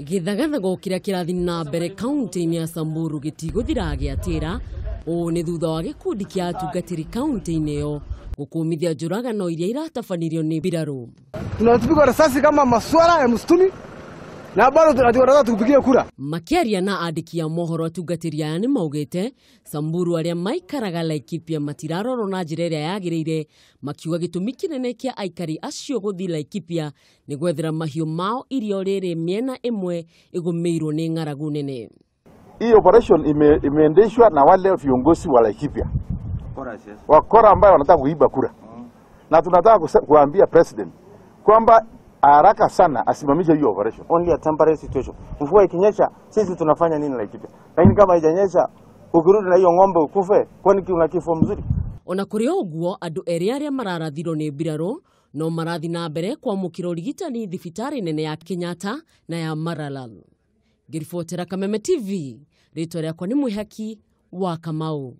Gĩthagathago kĩrĩa kĩrathiĩ na mbere kaunti-inĩ ya Samburu gĩtigũthira gĩatĩra. Ũũ nĩ thutha wa gĩkundi kĩa atungatĩri kaunti-inĩ ĩyo gũkũmithia njũragano iria iratabanirio nĩ mbirarũ. Tunapigwa risasi kama maswala ya msituni na bado tunataka tukupigie kura. Makĩaria na andĩki a mohoro, atungatĩri aya nĩ maugĩte Samburu arĩa maikaraga Laikipia matirarorwo na njĩra ĩrĩa yagĩrĩire, makiuga gĩtũmi kĩnene kĩa aikari acio gũthiĩ Laikipia nĩ gwethera mahiũ mao irio rĩrĩ mĩena ĩmwe ĩgũmĩirwo nĩ ng'aragu nene. Hii operation imeendeshwa na wale viongozi wa Laikipia wakora ambayo wanataka kuiba kura, na tunataka kuambia president kwamba haraka sana asimamishe hiyo operation. Only a temporary situation. Mvua ikinyesha sisi tunafanya nini Laikipia? Lakini kama haijanyesha ukirudi na hiyo ng'ombe ukufe, kwani kuna kifo mzuri? Ona kũrĩ ũguo, andũ erĩ arĩa mararathirwo nĩ mbirarũ no marathiĩ na mbere kwamũkĩra ũrigitani thibitarĩ nene ya Kenyatta na ya Maralal. Ngĩribotera Kameme TV, rĩtwa rĩakwa nĩ Mwĩhaki wa Kamau.